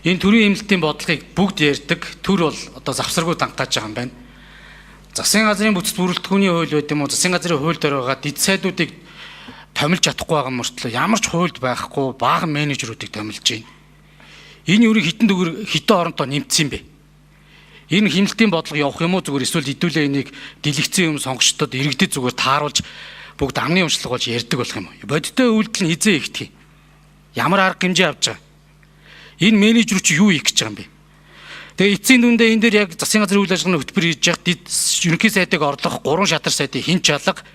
Энэ төрийн хэмнэлтийн бодлогыг бүгд ярьдаг. Төр бол одоо завсаргүй дангааж байгаа юм байна. Засгийн газрын бүтц бүрэлдэхүүний хууль байд юм уу? Засгийн газрын хууль дээр байгаа дэд сайдуудыг томилж чадахгүй байгаа мөртлөө ямар ч хуульд байхгүй бага менежерүүдийг томилж байна. Энэ өрийг хитэн төгөр хитэн оронтоо нэмсэн юм бэ? Энэ хэмнэлтийн бодлого явах юм уу зүгээр эсвэл хэдүүлээ энийг дэлгэцэн юм сонгогчдод иргэдэд зүгээр тааруулж бүгд амны уншлага болж ярьдаг болох юм уу? Бодиттой үйлдэл нь хизээ ихтгэх юм? Ямар арга хэмжээ авч байгаа? Энэ менежер чи юу хийх гэж байгаа юм бэ? Тэгээ эцсийн дүндээ энэ дээр яг засгийн газрын үйл ажиллагааны хөтөлбөр хийж яхад ерөнхий сайдыг орлох 3 шатар сайдын хин чалга,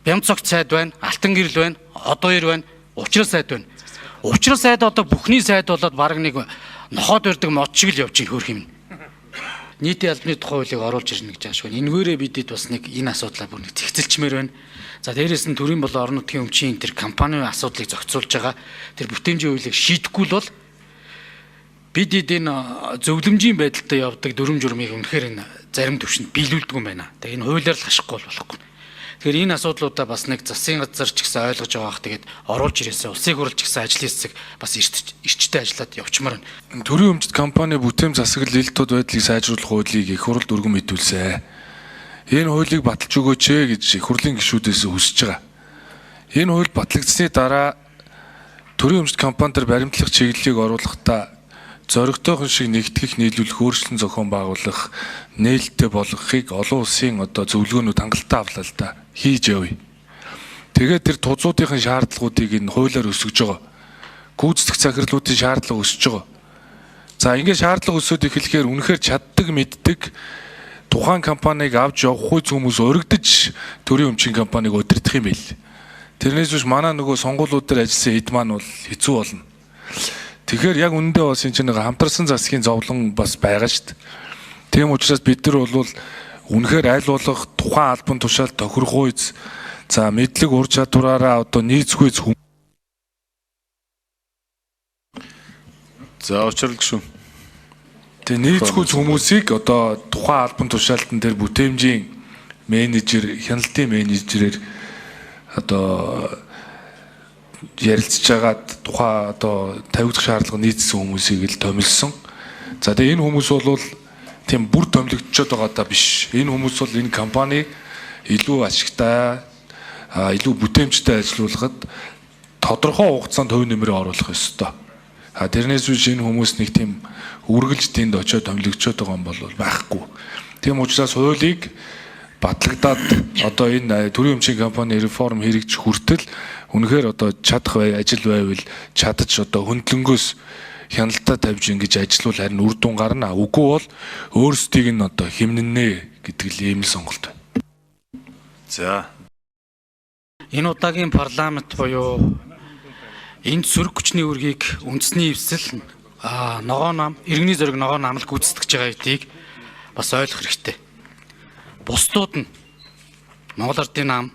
Бямцогт сайд байна, Алтан гэрэл байна, Одоёр байна, Учрал сайд байна. Учрал сайд одоо бүхний сайд болоод баг нэг нохоод барьдаг мод шиг л явж ийн хөрх юм. Нийтийн албаны тухай хуулийг оруулж ирнэ гэж аашгүй. Энэгээрээ бидэд бас нэг энэ асуудлаа бүр нэг зэгцэлчмээр байна. За дээрээс нь төрийн болон орон нутгийн өмчийн энэ төр компанийн асуудлыг зохицуулж байгаа тэр бүтээмжийн хуулийг шийдэхгүй л бол бид энэ зөвлөмжийн байдалтай явдаг дүрм журмыг үнэхээр энэ зарим төвшөнд биелүүлдэг юм байна. Тэгээ энэ хуулиар л хашихгүй бол болохгүй. Тэгэхээр энэ асуудлуудаа бас нэг засгийн газар ч гэсэн ойлгож байгаа бах, тэгээд оруулж ирээсээ улсын хурал ч гэсэн ажлын хэсэг бас эрчтэй ажиллаад явчмаар байна. Төрийн өмчт компани бүтээмж засаглал ил тод байдлыг сайжруулах хуулийг их хуралд өргөн мэдүүлсэн. Энэ хуулийг баталж өгөөч ээ гэж их хурлын гишүүдээс хүсэж байгаа. Энэ хууль батлагдсны дараа төрийн өмчт компани дээр баримтлах чиглэлийг оруулахдаа зоригтойхон шиг нэгтгэх, нийлүүлэх, өөрчлөн зохион байгуулах, нээлттэй болгохыг олон улсын одоо зөвлөгөөнүүд хангалттай авлаа л да. Хийж явъя. Тэгээд тэр тузуудын шаардлагуудыг энэ хуулиар өсгөж байгаа. Гүйцэтгэх захирлуудын шаардлага өсөж байгаа. За ингээд шаардлага өсөөд эхлэхээр үнэхээр чаддаг, мэддэг тухайн компанийг авч явах үе хүмүүс урагдж төрийн өмчийн компанийг удирдах юм байл. Тэрнээс биш манай нөгөө сонгуулиуд дээр ажилласан хэд маань бол хэцүү болно. Тэгэхээр яг үнэндээ бас энэ чинь нэг хамтарсан засгийн зовлон бас байгаа шүү дээ. Тийм учраас бид нар бол үнэхээр аль болох тухайн албан тушаал тохирох үйц, за мэдлэг ур чадвараараа одоо нийцгүй хүн. За учрал гишүүн. Тэгээ нийцгүй хүмүүсийг одоо тухайн албан тушаалтан дээр бүтээмжийн менежер, хяналтын менежерээр одоо ярилцж байгаад тухайн одоо тавигдах шаардлага нийцсэн хүмүүсийг л томилсон. За тэгээ энэ хүмүүс бол тийм бүр томилогдчиход байгаа даа биш. Энэ хүмүүс бол энэ компаниг илүү ашигтай, илүү бүтээмжтэй ажилуулахад тодорхой хугацаанд хувь нэмрээ оруулах ёстой. А тэрнээс биш энэ хүмүүс нэг тийм үргэлж тэнд очиод томилогдчиход байгаа юм бол байхгүй. Тийм учраас хуулийг батлагдаад одоо энэ төрийн өмчийн компани реформ хэрэгжих хүртэл үнэхээр одоо чадах бай, ажил байвал чадаж одоо хөндлөнгөөс хяналтаа тавьж ингэж ажиллавал харин үр дүн гарна. Үгүй бол өөрсдийг нь одоо хэмнэнэ гэдэг л ийм л сонголт байна. За. Энэ удаагийн парламент буюу энэ сөрөг хүчний үүргийг үндэсний эвсэл ногоон нам, иргэний зориг ногоон нам л гүйцэтгэж байгаа гэдгийг бас ойлгох хэрэгтэй. Бусдууд нь Монгол Ардын нам,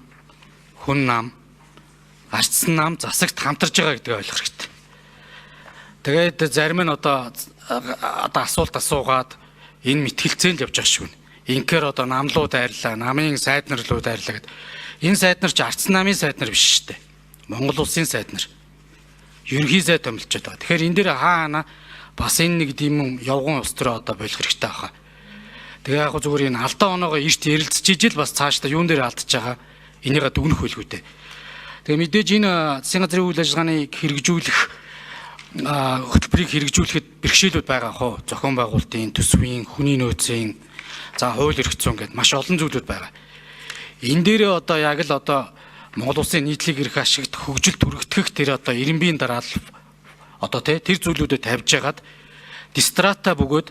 хүн нам, арчсан нам засагт хамтарч байгаа гэдгийг ойлгох хэрэгтэй. Тэгээд зарим нь одоо асуулт асуугаад энэ мэтгэлцээн л явж байгаа шүү. Инхээр одоо намлуу дайрлаа, намын сайд нар руу дайрлаа гэд. Энэ сайд нар ч арчсан намын сайд нар биш шүү дээ. Монгол улсын сайд нар. Ерөнхий сайд томилчод байгаа. Тэгэхээр энэ дээр хаана бас энэ нэг тийм явган улс төрөө одоо болох хэрэгтэй байхаа. Тэгээ яг зүгээр энэ алдаа оноогоо эрт ярилцж ижил бас цаашдаа юун дээр алдчихж байгаа энийгээ дүгнэх байлгүй дээ. Тэгээ мэдээж энэ засгийн газрын үйл ажиллагааныг хэрэгжүүлэх хөтөлбөрийг хэрэгжүүлэхэд бэрхшээлүүд байгаа хоо. Зохион байгуулалтын, төсвийн, хүний нөөцийн, за хууль эрх зүйн гэдээ маш олон зүйлүүд байгаа. Энэ дээрээ одоо яг л одоо Монгол улсын нийтлэг эрх ашигт хөгжил түргэтгэх тэр одоо ирэмбийн дараал одоо тэр зүйлүүдэд тавьж хагаад дистрата бөгөөд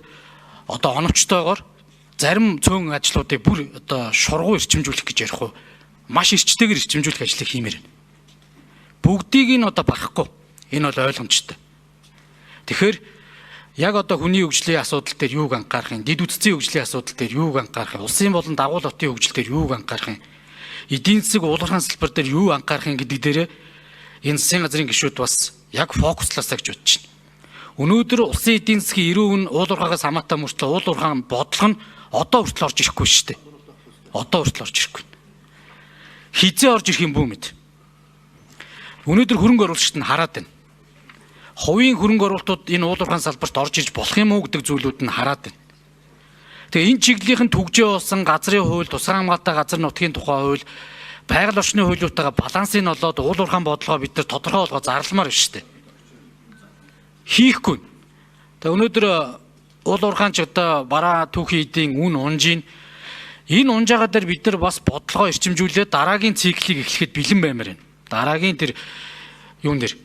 одоо оновчтойгоор зарим цөөн ажлуудыг бүр одоо шургуу эрчимжүүлэх гэж ярих уу? Маш эрчтэйгээр эрчимжүүлэх ажлыг хиймээр байна. Бүгдийг нь одоо барахгүй. Энэ бол ойлгомжтой. Тэгэхээр яг одоо хүний хөгжлийн асуудал дээр юуг анхаарах юм? Дэд бүтцийн хөгжлийн асуудал дээр юуг анхаарах юм? Улсын болон дагуул хотын хөгжил дээр юуг анхаарах юм? Эдийн засаг уулуурхаан салбар дээр юу анхаарах юм гэдэг дээрээ энэ засгийн газрын гишүүд бас яг фокуслаасаа гэж бодож байна. Өнөөдөр улсын эдийн засгийн 90% нь уулуурхаагаас хамаатай мөртлөө уулуурхаан бодлого нь одоо хүртэл орж ирэхгүй шүү дээ. Одоо хүртэл орж ирэхгүй. Хизээ орж ирэх юм бүү мэд. Өнөөдөр хөрөнгө оруулагчид нь хараад байна. Хувийн хөрөнгө оруулалтууд энэ уул уурхайн салбарт орж ирж болох юм уу гэдэг зүйлүүд нь хараад байна. Тэгээ энэ чиглэлийн түгжээ болсон газрын хууль, тусгаар хамгаалалттай газар нутгийн тухай хууль, байгаль орчны хуулиудтайгаа балансыг нь олоод уул уурхайн бодлогоо бид нар тодорхой болгоо зарламаар биш үү? Хийхгүй. Тэгээ өнөөдөр уул уурхайн ч одоо бараа түүхийн эдийн үн унжийн энэ унжаага дээр бид нар бас бодлогоо эрчимжүүлээд дараагийн циклийг эхлэхэд бэлэн баймаар байна. Дараагийн тэр юун дээр.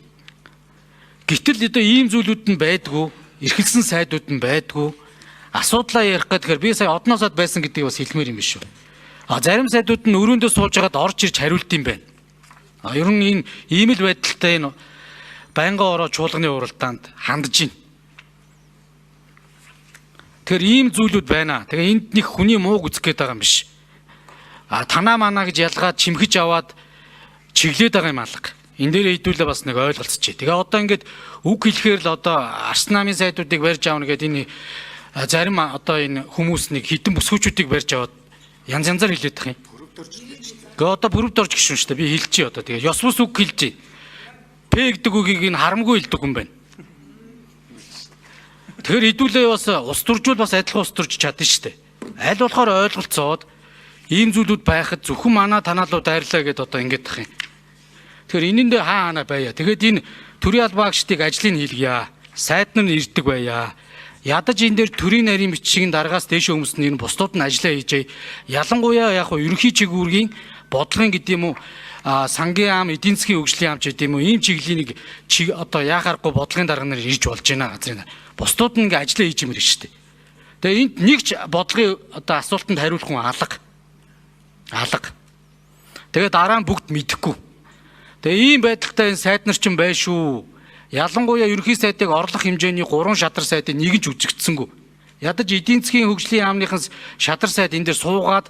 Гэтэл одоо ийм зүйлүүд нь байдгүй, эрхэлсэн сайдууд нь байдгүй. Асуудлаа ярих гэхээр би сая одноосоод байсан гэдгийг бас хэлмээр юм биш үү? А зарим сайдууд нь өрөөндөө сууж байгаад орж ирж хариулт юм байна. А ер нь энэ ийм л байдалтай энэ байнгын ороо чуулганы уралдаанд хандж байна. Тэгэхээр ийм зүйлүүд байна. Тэгээ энд нэг хүний мууг үзэх гээд байгаа юм биш. А танаа манаа гэж ялгаад чимхэж аваад чиглээд байгаа юм алга. Энэ дээр хэдүүлээ бас нэг ойлголцчих. Тэгээ одоо ингээд үг хэлэхээр л одоо Арс намын сайдуудыг барьж аавна гэдэг энэ зарим одоо энэ хүмүүс нэг хитэн бүсгүүчүүдийг барьж аваад янз янзаар хэлээд тах юм. Гэ одоо бүрөвд орж гişүн шүү дээ. Би хэлчихье одоо. Тэгээ ёс бус үг хэлжээ. П гэдэг үгийг энэ харамгүй хэлдэг хүн байна. Тэгэхээр хэдүүлээ бас ус төржүүл бас адилхан ус төрж чадна шүү дээ. Аль болохоор ойлголцоод ийм зүйлүүд байхад зөвхөн манаа танаалуу дайрлаа гэдээ одоо ингэж тах юм. Тэгэхээр энэндээ хаа ханаа байя. Тэгээд энэ төрийн албаа агчдыг ажлыг нь хийлгийа. Сайд нар нь ирдэг байя. Ядаж энэ дээр төрийн нарийн бичгийн даргаас дээшээ хүмүүс нь энэ бусдууд нь ажиллаа хийжээ. Ялангуяа яг хуу ерөнхий чигүүргийн бодлогын гэдэг юм уу сангийн ам, эдийн засгийн хөгжлийн ам ч гэдэг юм уу ийм чиглэлийн нэг чиг одоо яахааргүй бодлогын дарга нар ирж болж байна газрын. Бусдууд нь ингээ ажиллаа хийж юмэр шүү дээ. Тэгээ энд нэг ч бодлогын одоо асуултанд хариулах хүн алга. Алга. Тэгээ дараа нь бүгд мэдэхгүй. Тэгээ ийм байдалтай энэ сайд нар ч юм бай шүү. Ялангуяа ерөнхий сайдыг орлох хэмжээний 3 шатар сайдын нэг нь ч үзэгдсэнгүй. Ядаж эдийн засгийн хөгжлийн яамныхан шатар сайд энэ дээр суугаад